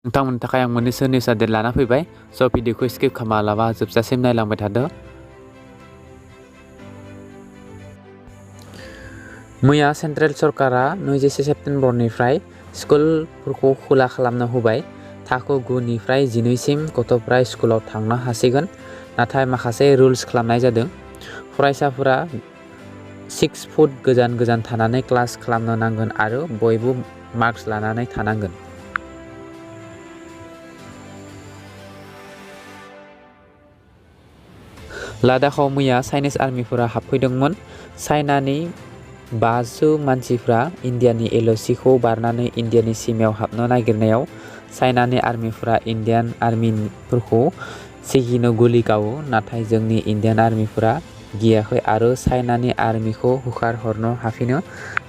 नोंथांमोननि थाखाय आं मोननैसो निउस आपडेट लाना फैबाय स' भिडिअखौ स्किप खालामालाबा जोबजासिम नायलांबाय थादो। मैया सेन्ट्रेल सरकारा 21 सेप्तेम्बरनिफ्राय स्कुलफोरखौ खुला खालामनो होबाय। थाखो 9 निफ्राय 12 सिम गथ'फ्रा स्कुलाव थांनो हासिगोन, नाथाय माखासे रुल्स खालामनाय जादों। फरायसाफोरा 6 फुट गोजान थानानै क्लास खालामनो नांगोन आरो बयबो मास्क लानानै थानांगोन। लादाखआव मैया चाइनिज आर्मिफोरा हाबफैदोंमोन। चाइनानि 500 मानसिफ्रा इन्डियानि LOCखौ बारनानै इन्डियानि सीमायाव हाबनो नागिरनायाव चाइनानि आर्मिफोरा इन्डियान आर्मिफोरखौ सिगिनो गुलि गावो, नाथाय जोंनि इन्डियान आर्मिफोरा गियाखै आरो चाइनानि आर्मिखौ होखारहरनो हाफिनो।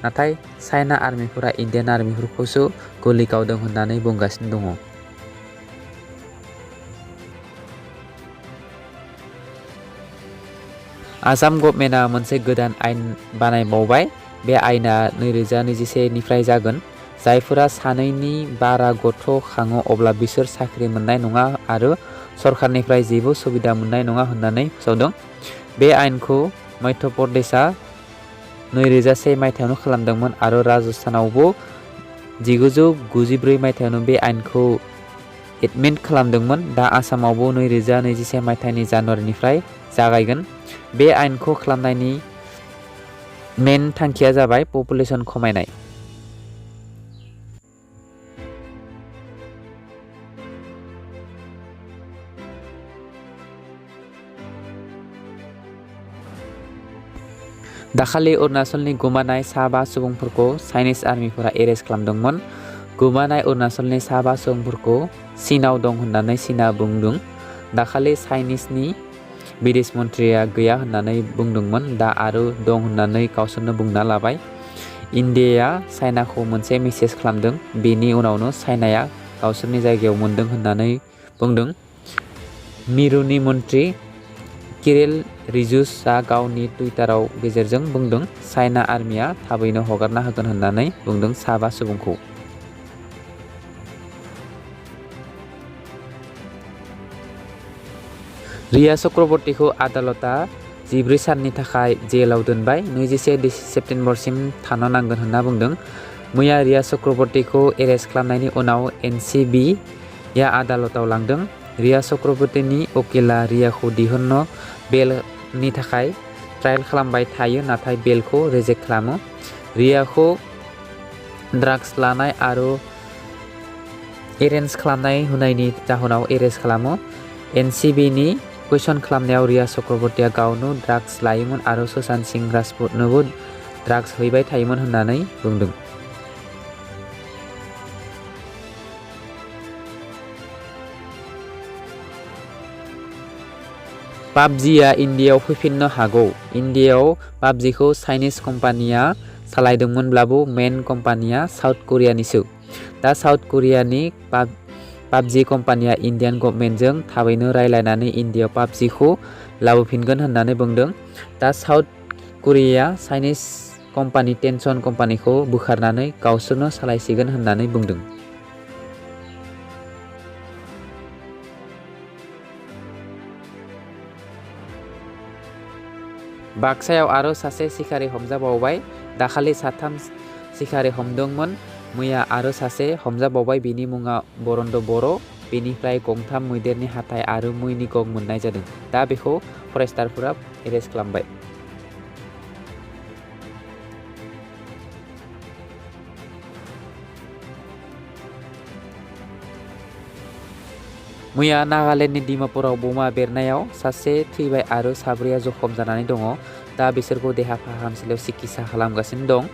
नाथाय चाइना आर्मिफोरा इन्डियान आर्मिफोरखौसो गुलि गावदों होननानै बुंगासिनो दङ। आसाम गभर्नमेन्टआ मोनसे गोदान आयेन बानायबावबाय। बे आयेना 2021 निफ्राय जागोन। जायफोरा सानैनि बारा गथ' खाङो अब्ला बिसोर साख्रि मोननाय नङा आरो सरखारनिफ्राय जेबो सुबिदा मोननाय नङा होननानै फोसावदों। बे आयेनखौ मध्य प्रदेशआ 2001 मायथाइयावनो खालामदोंमोन आरो राजस्थानावबो 1994 मायथाइयावनो बे आयेनखौ एडमेन्ट खालामदोंमोन। दा आसामावबो 2021 मायथाइनि जानुवारिनिफ्राय जागायगोन। बे आयेनखौ खालामनायनि मेन थांखिया जाबाय पपुलेसन खमायनाय। दाखालि अरुणाचलनि गोमानाय 5 सुबुंफोरखौ चाइनिज आर्मिफोरा एरेस्ट खालामदोंमोन। गोमानाय अरुणाचलनि 5 सुबुंफोरखौ चीनआव दं होननानै चीनआ बुंदों। दाखालि चाइनिजनि बिदेश मन्थ्रिया गैया होननानै बुंदोंमोन, दा आरो दं होननानै गावसोरनो बुंना लाबाय। इन्डियाया चाइनाखौ मोनसे मेसेज खालामदों, बेनि उनावनो चाइनाया गावसोरनि जायगायाव मोनदों होननानै बुंदों। मिरुनि मन्थ्रि किरेल रिजुसआ गावनि टुइटाराव गेजेरजों बुंदों, चाइना आर्मिया थाबैनो हगारना होगोन होननानै बुंदों 5 सुबुंखौ। रिया चक्रवर्तीखौ आदालतआ 14 साननि थाखाय जेलाव दोनबाय। 21 सेप्तेम्बरसिम थानो नांगोन होनना बुंदों। मैया रिया चक्रवर्तीखौ एरेस्ट खालामनायनि उनाव NCBआ आदालताव लांदों। रिया चक्रवर्तीनि उकिला रियाखौ दिहुननो बेलनि थाखाय ट्रायल खालामबाय थायो, नाथाय बेलखौ रिजेक्ट खालामो। रियाखौ ड्राग्स लानाय आरो एरेन्ज खालामनाय होनायनि जाहोनाव एरेस्ट खालामो। NCBनि कुइसन खालामनायाव रिया चक्रवर्तीया गावनो ड्राग्स लायोमोन आरो सुशांत सिंह राजपुतनोबो ड्राग्स हैबाय थायोमोन होननानै बुंदों। पाबजिआ इन्डियायाव फैफिननो हागौ। इन्डियायाव पाबजिखौ चाइनिज कम्पानिया सालायदोंमोनब्लाबो मेन कम्पानिया साउथ करियानिसो। दा साउथ करियानि पाबजि कम्पानिया इन्डियान गभर्नमेन्टजों थाबैनो रायलायनानै इन्डियायाव पाबजिखौ लाबोफिनगोन होननानै बुंदों। दा साउथ करियाया चाइनिज कम्पानि टेनसन कम्पानिखौ बोखारनानै गावसोरनो सालायसिगोन होननानै बुंदों। बाक्सायाव आरो सासे सिखारि हमजाबावबाय। दाखालि 3 सिखारि हमदोंमोन, मैया आरो सासे हमजाबावबाय। बिनि मुङा बरन्द बर'। बेनिफ्राय 3 मैदेरनि हाथाइ आरो मैनि गं मोननाय जादों। दा बेखौ फरेस्टारफोरा एरेस्ट खालामबाय। मैया नागालेण्डनि डिमापुराव बमा बेरनायाव सासे थैबाय आरो 4 जखम जानानै दङ। दा बिसोरखौ देहा फाहामसालियाव सिकित्सा खालामगासिनो दं।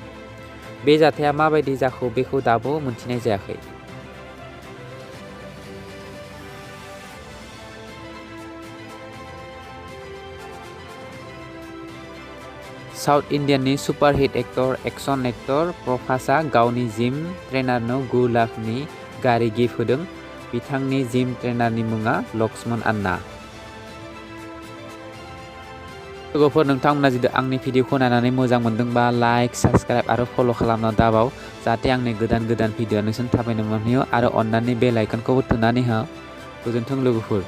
बे जाथाया माबायदि जाखो बेखौ दाबो मिन्थिनाय जायाखै। साउथ इन्डियाननि सुपारहिट एक्सन एक्टर प्रभासआ गावनि जिम ट्रेनारनो 9 लाखनि गारि गिफ्ट होदों। बिथांनि जिम ट्रेनारनि मुङा लक्ष्मण आन्ना। लोगोफोर नोंथांमोना जुदि आंनि भिडिअखौ नायनानै मोजां मोनदोंबा लाइक साबस्क्राइब आरो फल' खालामना दाबाव जाहाथे आंनि गोदान भिडिअ नोंसोर थाबैनो मोनहैयो आरो अननानै बेल आइकनखौबो थुनानै हो। गोजोन्थों लोगोफोर।